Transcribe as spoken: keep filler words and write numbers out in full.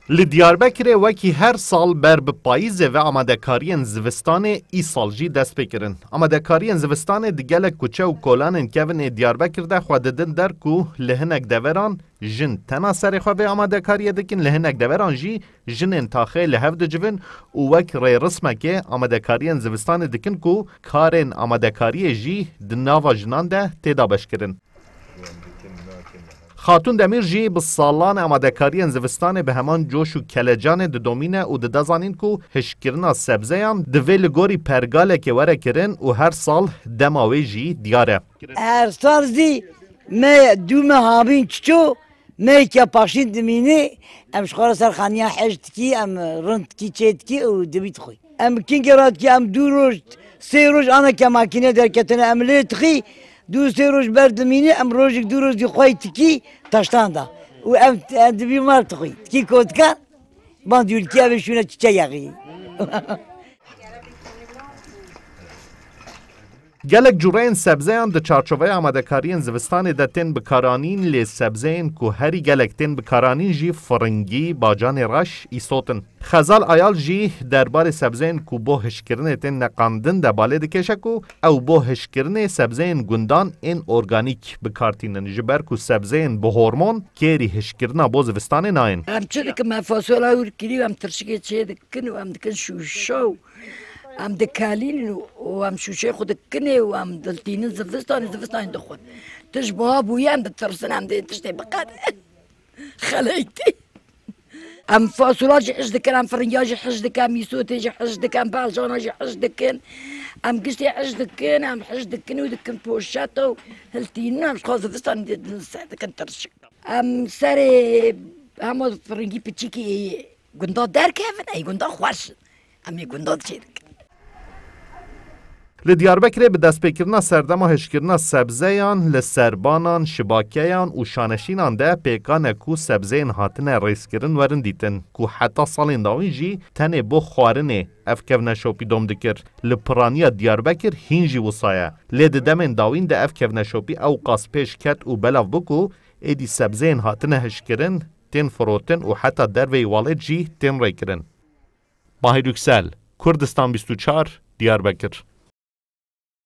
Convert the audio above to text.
Li Diyarbekirê wekî her sal ber bi payîzê ve amadekariyên zivistanê îsal jî dest pê kirin. Amadekariyên zivistanê di gelek kuçe û kolanên kevin ê Diyarbekir de xwe didin der ku li hinek deveran jin tena serê xwe vê amadekariyê dikin, li hinek deveran jî jinên taxê li hev dicivin û wek rêrismekê amadekariyên zivistanê dikin ku karên amadekariyê jî di nava jinan de tê dabeşkirin. Xatûn Demîr jî bi salan e amadekariyên zivistanê bi heman coş û kelecanê didomîne û dide zanîn ku hişkirina sebzeyan divê li gorî pergalekê were kirin û her sal dema wê jî diyar e. Her sal zî me dû me havîn çiço, me ke paşîn dimînê, em ji xwe re ser xaniya hej dikî, em rind dikî, çê dikî û dibî dixwî. Em kingê re dikî, em dû roj, sê roj ana ke makîne derketine, em lê dixî, dû sê roj ber dimînî, em rojek dû roj dî xwey tikî taştan da. Û em, em dibî mar dixwî. Tikî kotika, ban dûlkiya ve şûne çiçe yexî. Gelek cureyên sebzeyan di çarçoveya amadekariyên zivistanê de tên bikaranîn, lê sebzeyên ku herî gelek tên bikaranîn jî firingî, bacanê reş, îsot in. Xezal Ayal jî derbarê sebzeyên ku bo hişkirinê tên neqandin de balê dikêşe ku ew bo hişkirinê sebzeyên gundan ên organîk bi kar tînin, ji ber ku sebzeyên bi hormon kêrî hişkirina bo zivistanê nayên. Em çi dikin? Me fasola wir kirî û em tirşikê çê dikin û em dikin şûşe û em dikelînin û, û em şûşeyê xwe dikinê û em diltînin zivistanê, zivistanê dixwin. Tişt buha bûye em ditirsin, em dê tiştê biqedin. Xeleytî. Em fasola jî hej dikin, em firingiya jî hej dikin, em îsotê jî hej dikin, em balcana jî hej dikin. Em giştê hej dikin, em hej dikin û dikin poşeta û hiltînin, em ji xwe zivistan didin ser dikin tirşik. Em serê hema firingî piçîkî gunda derkevin, ey gunda xweş in. Em ê gunda çê dikin. Li Diyarbekirê bi destpêkirina serdema hişkirina sebzeyan li serbanan, şibakeyan û şaneşînan de pêkan e ku sebzeyên hatine rêzkirin werin dîtin, ku heta salên dawîn jî tenê bo xwarinê ev kevneşopî dom dikir. Li piraniya Diyarbekir hîn jî wisa ye. Lê di demên dawîn de ev kevneşopî ewqas pêş ket û belav bû ku êdî sebzeyên hatine hişkirin tên firotin û heta derveyî welêt jî tên rêkirin. Mahir Yüksel, Kurdistan bîst û çar, Diyarbekir.